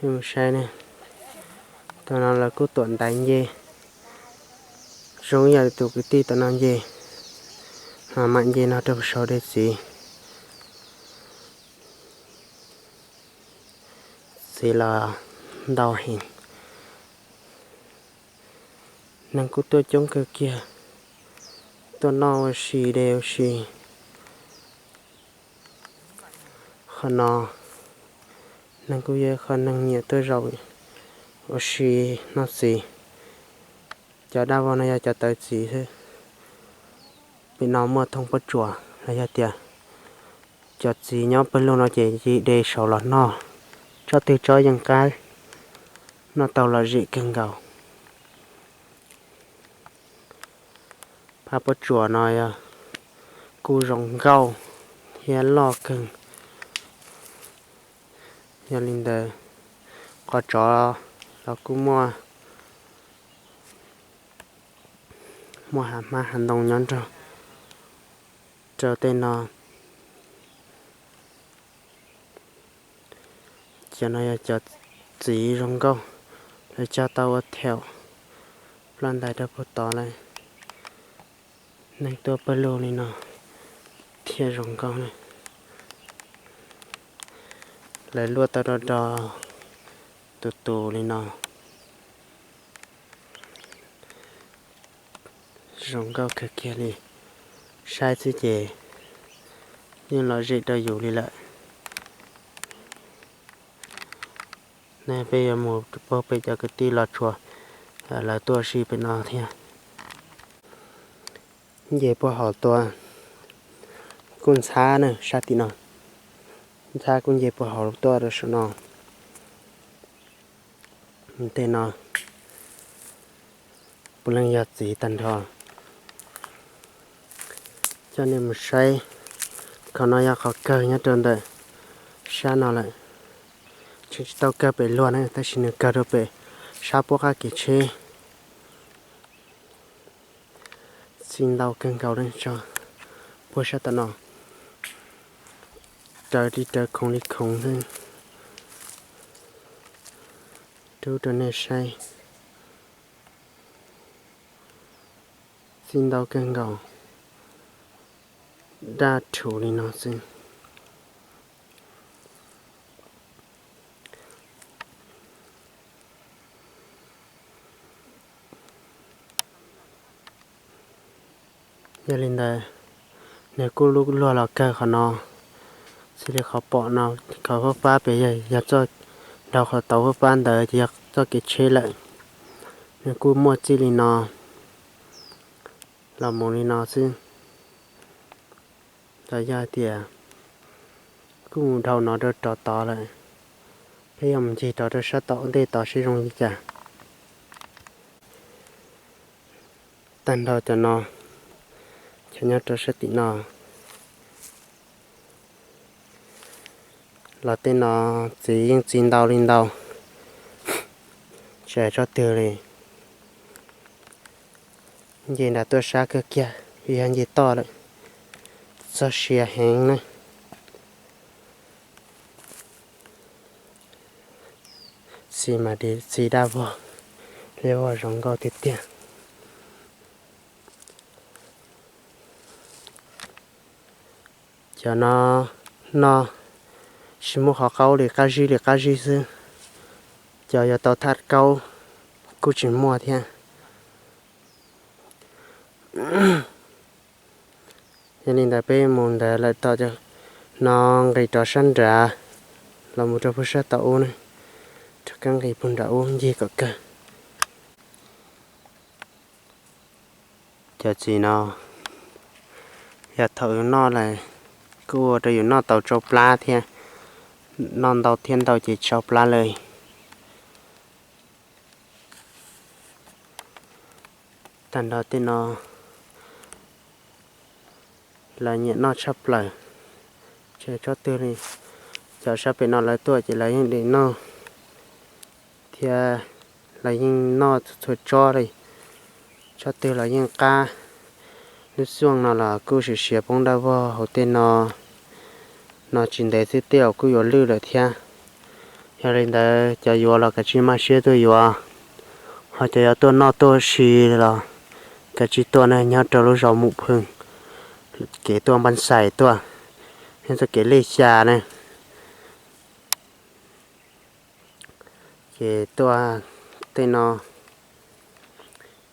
nej mus saib ne, tam no lawv kuj tuam ntaiv nce, zoo ib yam li tus kwv tij tam no nce, mam nce no rau saud de txiv. Txiv los ntau heev. Neeg kuj tuaj coob kawg kiag, tuaj noj ua si de ua si. Qhov no neeg kuj yog qhov neeg nyiam tuaj zaum ua si noj txiv. Cov daj vog no yog cov tawv txiv xwb. Pem no muaj thoob pob tsuas los yog tias cov txiv nyob pawg lug no ces de saud los noj, tsob twg tsob yeej qab, noj tau lom zem kawg nkaus. Phab pob tsuas no yog kuj zoo nkauj thiab loj kawg. Yog li ntawd, qhov tsov los kuj muaj, muaj hav hmab hav ntoo nyob nrog rau tej no. Cov no yog cov txiv zoo nkauj, lawv cog tau ua theem ploj ntais rau puag tod lawm. Neeg tuaj pawg lug li no thiaj zoo nkauj ne. Lawv luaj tau do do tus tus li no, zoo nkauj kawg kiag li. Saib xwb ces yeej lom zem rau yus li lawm. Ne peb yuav mus puag pem cov kwv tij Los Tsuas, lawv tuaj ua si pem no thiab. Nce puag hauv tuaj kuj ntxhab na, sab tim no ntxhab kuj nce puag hauv tuaj rau saum no. Tej no puav leej yog txiv tag nrho. Coj nej mus saib, qhov no yog qhov kawg nyob rau ntawm sab no lawm. Tseem tsis tau kawg pem luag na, tab sis nws kawg rau pem sab puab qab kev tsheb. Txi ntau kawg nkaus li tso, puag sab tom no rawv li rawv khoov li khoov xwb. Rub rau nej saib, txi ntau kawg nkaus, daj rhuv li no xwb. Yog li ntawd, nws kuj lub luag los kawg qhov no, xws li qhov pom no, qhov fab fab pem yog txoj, dhau qhov tau fab fab ntawd ces yog txoj kev tsheb lawm. Nws kuj muaj txij li no los mus li no xwb. Los yog hais tias kuj mus dhau no rau rov tod lawm, peb yuav mus ncig rov rau sab tom ntej tod seb zoo li cas. Tag nrho cov no, cov nyob rau sab tim no, los tej no txiv yeej txi ntau li ntau, tsis hais tsob twg li. Nce nram tuaj sab kawg kiag, yog nce toj lawm, txog sia heev na. Txi mas txi daj vog, liab vog zoo nkauj tiag tiag. Cov no noj tsis muaj qhov qaub li, qab zib li qab zib xwb. Cov yuav tau thaj kaub kuj tsis muaj thiab. Yog li ntawd peb mus ntawd lawm tom no, nqis rov sab nrad los mus rau puag sab tom ub na, rov qab nqis puag nram ub ncig kom kawg. Cov txiv no yog thaum yus noj lawm kuj ua rau yus noj tau tsau plab thiab, noj ntau thiab ntau ces tsau plab lawm. Tag nrho tej no lawv nyiam noj tshaj plaws, tsis hais tsob twg li. Cov sab pem no lawv tuaj ces lawv yeej de noj thiab, lawv yeej noj txhua tsob li. Tsob twg los yeej qab. Lub xuaj no los kuj siav siav poob daj vog hauv tej no, no tsis ntev xwb tej zaum kuj yuav lwj lawm thiab. Yog li ntawd cov yuav los kav tsij maj siab tuaj yuav, ho cov yuav tuaj noj tuaj si los kav tsij tuaj ne, nyob rau lub zos Mus Phwj, kev tuaj Npaj Xais tuaj, nyob txoj kev Lej Xya ne. Ces tuaj tej no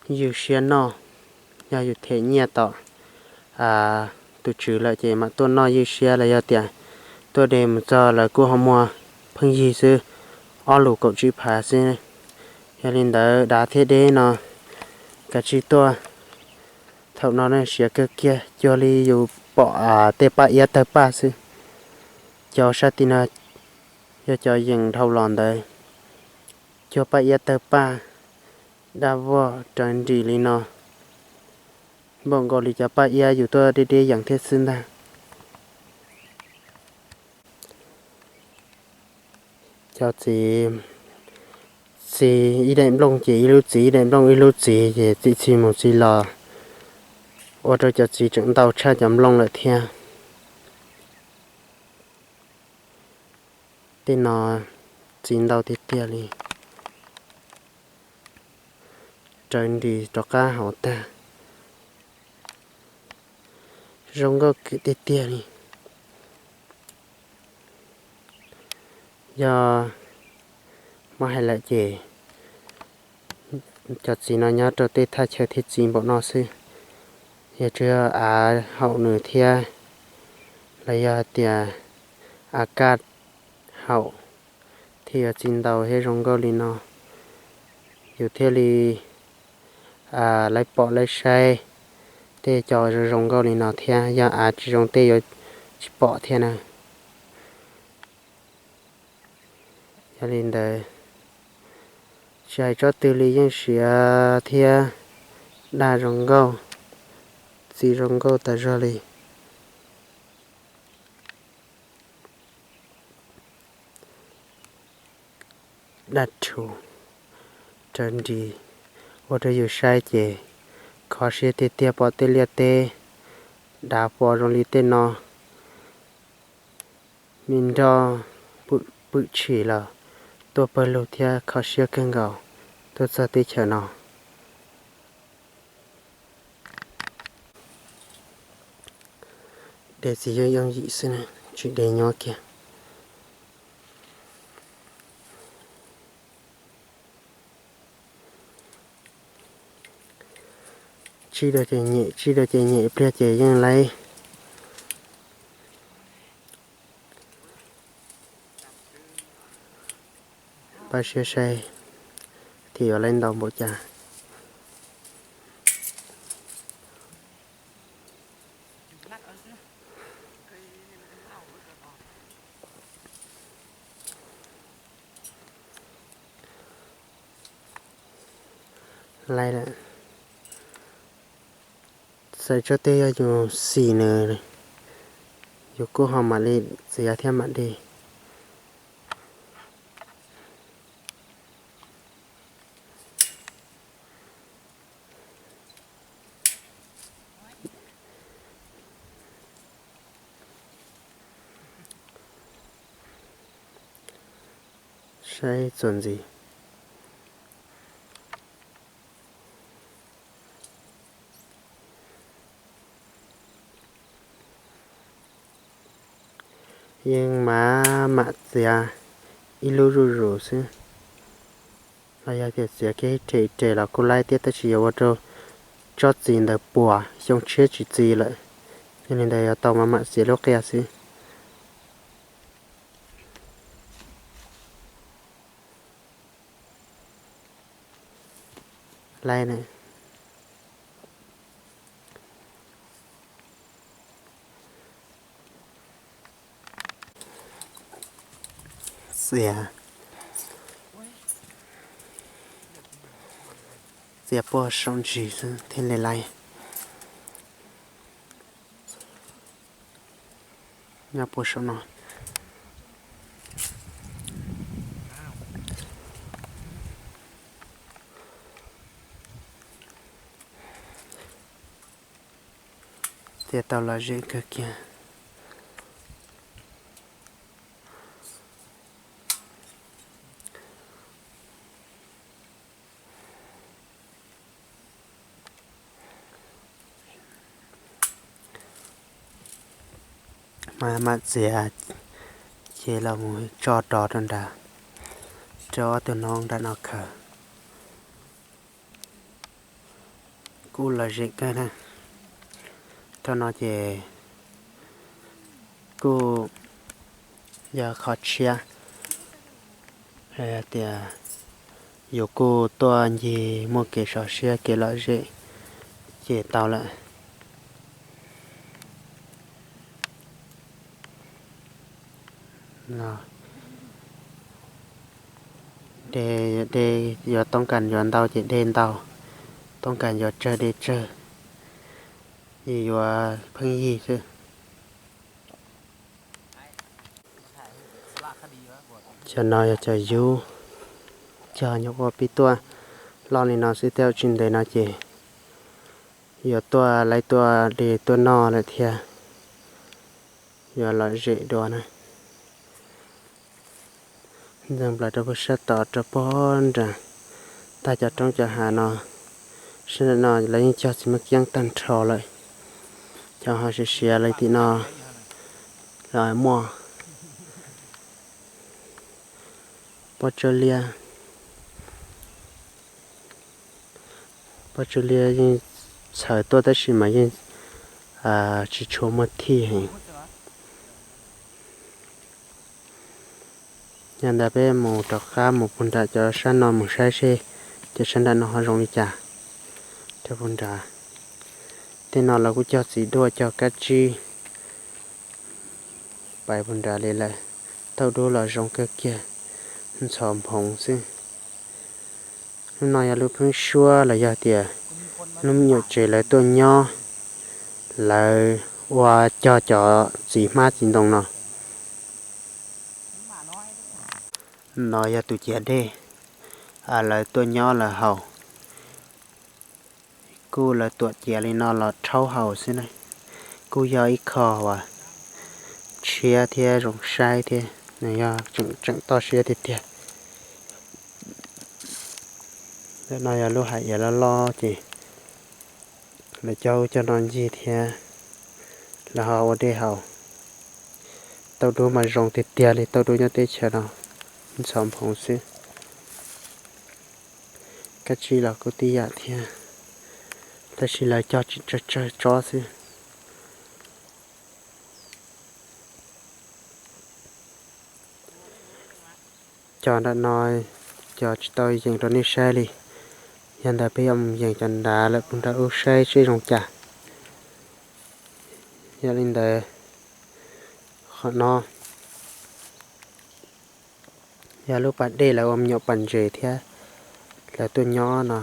ywj siab noj, yog yus them nyiaj tom tus tswv lawm ces mam tuaj noj ywj siab, los yog tias tuaj de mus txog lawv kuj ho muag pheej yig xwb, ob lus kaum tsib phav xwb. Yog li ntawd dav thiab deb no kav tsij tuaj. Thaum no ne siav kawg kiag cuag li yus pom tej paj iab tawg paj xwb. Cov sab tim no yog cov yeem dhau los ntawd, cuag paj iab tawg paj, daj vog raws nrim li no, npaum nkaus li cov paj iab yus tuaj deb deb yeem thiab xwb ntag. Cov txiv, txiv ib daim nplooj ces ib lub txiv, ib daim nplooj ib lub txiv ces txi txi mus txi los, ua rau cov txiv tseem ntau tshaj cov nplooj lawm thiab. Tej no txiv ntau tiag tiag li, raws nris rov qab hauv tag. Zoo nkauj kawg tiag tiag li. Yog muab hais lawm ces cov txiv no nyob rau tej thaj chaw thiaj txiv npaum no xwb. Yog tsuas yog av haum nws thiab, los yog hais tias av kaj haum thiaj yuav txiv ntau thiab zoo nkauj li no, yus thiaj li lawv pom lawv saib tej cov zoo zoo nkauj li no thiab. Yog av tsis zoo tej yuav tsis pom thiab na. Yog li ntawd, tsis hais tsob twg li yeej siav thiab daj zoo nkauj, txiv zoo nkauj tas zog li. Daj rhuv, raws nris, ua rau yus saib ces kho siab tiag tiag. Pom tej liaj teb dav pos zoo li tej no, me nroj pwm tshis los tuaj pawg lug thiab kho siab kawg nkaus tuaj txog teb chaws no. De txiv yooj yooj yim xwb, tsis de nyuaj kiag. Tsib rau ces nyem, tsib rau ces nyem, ib pliag ces yeej laib. Pab siab saib thiaj yuav laib ntau npaum cas. Laib lawm. Xav tsob twg yog yus xis nws, yus kuj ho mam li txiav thiab mam de. Saib txuas ntxiv. Yeej mam mam txiav ib lub zuj zus xwb, los yog tias txiav kiag ib rem ib rem los kuj laib thiab, tab sis yuav ua rau tsob txiv ntawd puas xyoo tshiab tsis txi lawm. Yog li ntawd yuav tau mam mam txiav lub qia xwb. Laib na. Txiav, txiav puag saum ntsis xwb thiaj li laib. Nyob puag saum no. Txiav tau lom zem kawg kiag. Mam mam txiav ces los mus tso rov rau nrad, rau ob tug noob nram no khaws. Kuj lom zem kawg na. Thaum no ces kuj yog qhov tshiab, hais tias yus kuj tuaj ncig muaj kev sov siab kev lom zem ces tau lawm. De, de, yuav toob kas yuav ntau ces de ntau, toob kas yuav tsawg de tsawg, yus yuav pheej yig xwb. Cov no yog cov yub, cog nyuam qhuav pib tuaj loj li no xwb, tej zaum tsis ntev no ces yuav tuaj laib tuaj de tuaj noj lawm thiab, yuav lom zem dua na. Ntxeev plaws rau puag sab tod rau puag nram tag cov roob cov hav no. Sab nram no lawv yeej cog txiv maj kiab tag nrho lawm. Cov ho siav siav li tim no los muaj pob tsuas liab. Pob tsuas liab yeej txhawv tuaj tab sis mas yeej tsis tshua muaj thij heev. Yog ntawd peb mus rov qab mus puag nram cov sab no mus saib seb cov sab nram no ho zoo li cas. Rau puag nrad, tej no lawv kuj cog txiv duaj cog kab tsib pais puag nrad li lawm. Tauj dub los zoo kawg kiag, ntxhov nphoov xwb. Lub no yog lub pheeb suab los yog tias lub me nyuam tsev lawv tuaj nyob, lawv ua cog cov txiv hmab txiv ntoo no. No yog tus ciav dej, lawv tuaj nyob lawv haus. Kuj lawv tuam ciav li no los rhaub haus xwb na. Kuj yog ib qho uas tshiab thiab zoo saib thiab, nws yog tseem toj siab tiag tiag. Ntawm no yog lub hais iav loj loj ces lawv cog ub cog no ncig thiab lawv ho ua dej haus. Tauj dub mas zoo tiag tiag li, tauj dub nyob teb chaws no ntxhov nphoov xwb. Kab tsib los kuj tib yam thiab, tab sis lawv cog tsis tsawg tsawg tsob xwb. Cov nram no cov tsis tau yees rau nej saib li. Yog ntawd peb yuav mus yees cov nrad lawm puag nrad ub saib seb zoo cas. Yog li ntawd, qhov no yog lub pas dej lawv ua me nyuam pas ntses thiab. Lawv tuaj nyob no,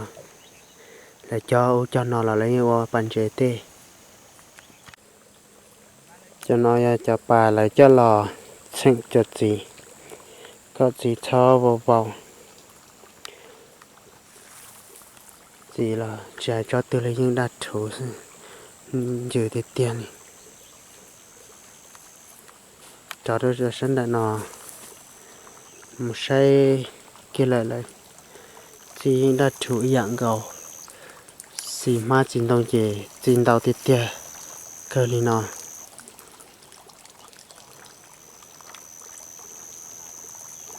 lawv cog ub cog no los lawv yeej ua pas ntses tej. Cov no yog cov pas lawv coj los txheem cov txiv, kom txiv txhob vau vau. Txiv los tsis hais tsob twg los yeej daj rhuv xwb, ncws tiag tiag li. Rov rau sab nram no mus saib kiag lawm lawm, txiv yeej daj rhuv ib yam nkaus. Txiv hmab txiv ntoo ces txiv ntau tiag tiag kawg li no.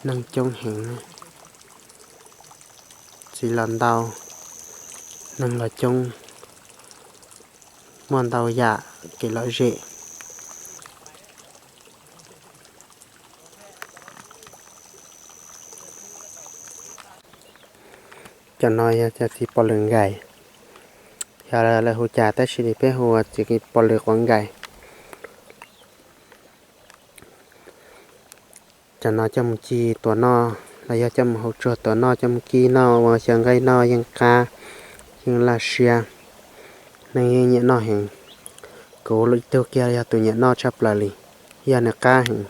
Neeg coob heev, txiv los ntau, neeg los coob, muaj ntau yam kev lom zem. Cov no yog cov txiv pos lwm nkais, yog lawv hu cas tab sis peb hu ua txiv pos lwm quav nkais. Cov no coj mus ci tuav noj los yog coj mus hau tsuag tuav noj, coj mus kib noj ua xyaw nqaij noj yeej qab, yeej laj siab, neeg yeej nyiam noj heev. Kuv ib tug kiag yog tus nyiam noj tshaj plaws li, yog nws qab heev.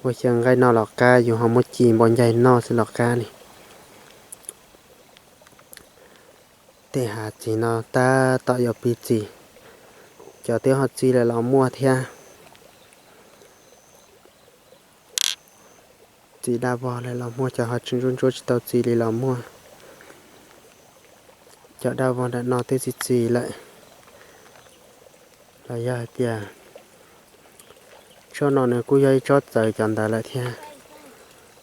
Ua xyaw nqaij noj los qab, yus ho muab ci npau ncaig noj xwb los qab li. Tej hav txiv no tab tom yuav piv txiv, cov twb ho txi lawm los muaj thiab. Txiv daj vog lawm los muaj, cov ho tsis ntsuab ntsuab tsis tau txi li los muaj. Cov daj vog nram no twb txi txiv lawm. Los yog hais tias tsob no nws kuj yog ib tsob txawv cov ntawd lawm thiab.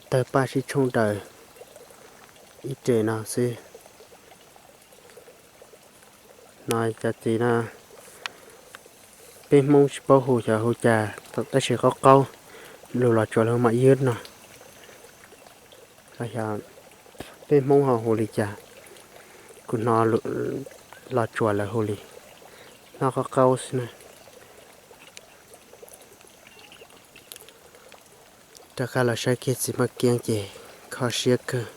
Tawg paj sib tshooj daws ib re no xwb. No cov txiv no peb Hmoob tsis paub hu xyov hu cas, tab sis qaub qaub, lus Los Tsuas lawv hu mam ywb no. Los xyov peb Hmoob ho hu li cas, kuv hnov Los Tsuas lawv hu li, noj qaub qaub xwb na. Rov qab los saib kiag txiv maj kiab ces kho siab kawg.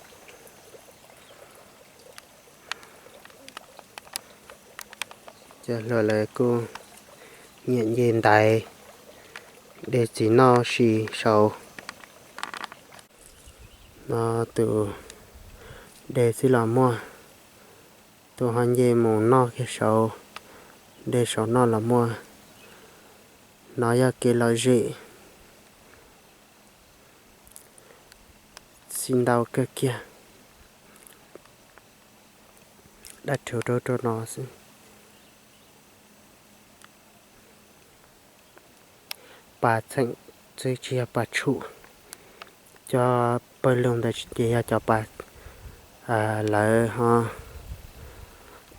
Cov hluas lawv kuj nyiam nce ntaiv de txiv noj si saud. No tus de xwb los muaj, tus ho nce mus noj kiag saud, de saud noj los muaj. No yog kev lom zem. Tsis ntau kawg kiag, dab rhuv rau rau no xwb. Pas txheem xwb tsis yog pas tshum. Cov pawg lug ntawd ces yog cov pas lawv ho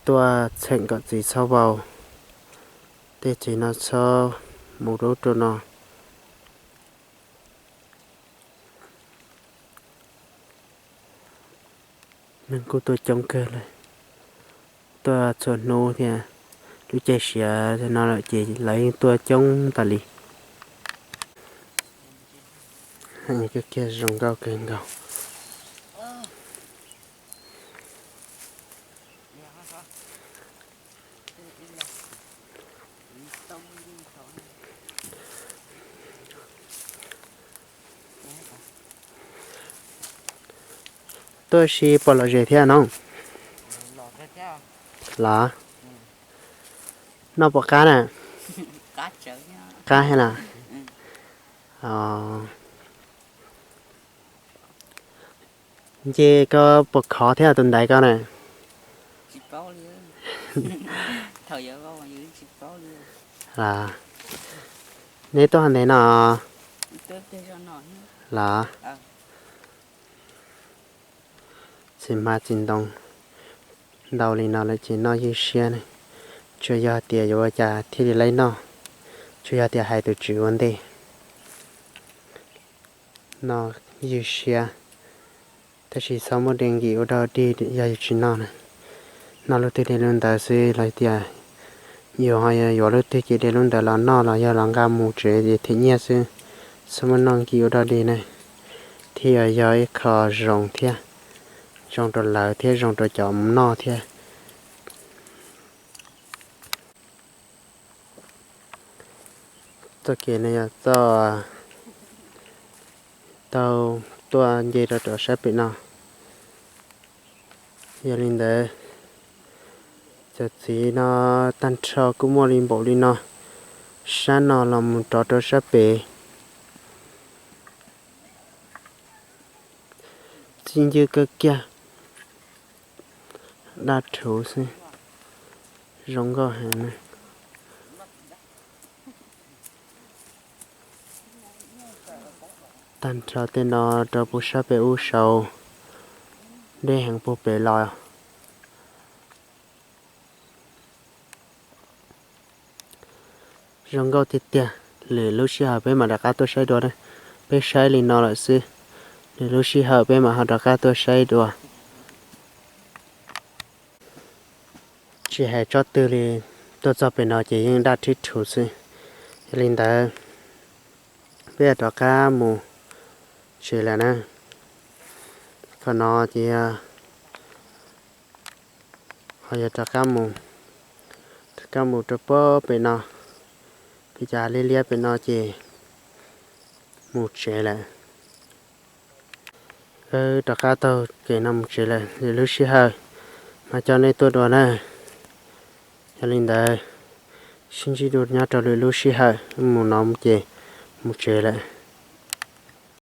tuaj txheem kom txiv txhob vau, tej txiv no txhob mus rau rau no. Neeg kuj tuaj coob kawg lawm, tuaj txhua hnub thiab. Lub caij siav no lawm ces lawv yeej tuaj coob tas li. Zoo nkauj kawg nkaus. Tuaj si pom lom zem thiab no los? Noj puas qab na? Qab thiab na. Nce koj puas khov thiab tus ntaiv koj na? Neb tuaj hov ntev no los? Txiv hmab txiv ntoo ntau li no lawm ces noj ywj siab ne. Tsuas yog tias yuav ua cas thiaj li laib noj, tsuas yog tias hais tus tswv ua ntej. Noj ywj siab, tab sis txhob muab de nkim ua dog dig yog yus tsis noj na. Noj lub twg de lub ntawd xwb los tias yus ho yuav lub twg ces de lub ntawd los noj los yog los nqa mus tsev ces them nyiaj xwb. Txhob muab noj nkim ua dog dig ne, thiaj yog ib qho zoo thiab, zoo rau lawv thiab zoo rau cov mus noj thiab. Txoj kev no yog txoj tau tuaj nce rau rau sab pem no. Yog li ntawd, cov txiv no tag nrho kuj muaj li npaum li no, sab no los mus rov rau sab pem. Txi ncw kawg kiag, daj rhuv xwb, zoo nkauj heev na. Tag nrho tej no rau puag sab pem ub sau, deb heev puag pem los. Zoo nkauj tiag tiag, lwm lub sij hawm peb mam rov qab tuaj saib dua. Peb saib li no lawm xwb, lwm lub sij hawm peb mam ho rov qab tuaj saib dua. Tsis hais tsob twg li, tuaj txog pem no ces yeej daj rhib rhuv xwb. Yog li ntawd, peb rov qab mus tsev lawm na. Qhov no ces ho yog rov qab mus, rov qab mus rau puag pem no, peb cov liab liab pem no ces mus tsev lawm. Wb rov qab taug kev no mus tsev lawm, lwm lub sij hawm mas coj nej tuaj dua na. Yog li ntawd, sib ntsib dua nyob rau lwm lub sij hawm, mus no ces mus tsev lawm.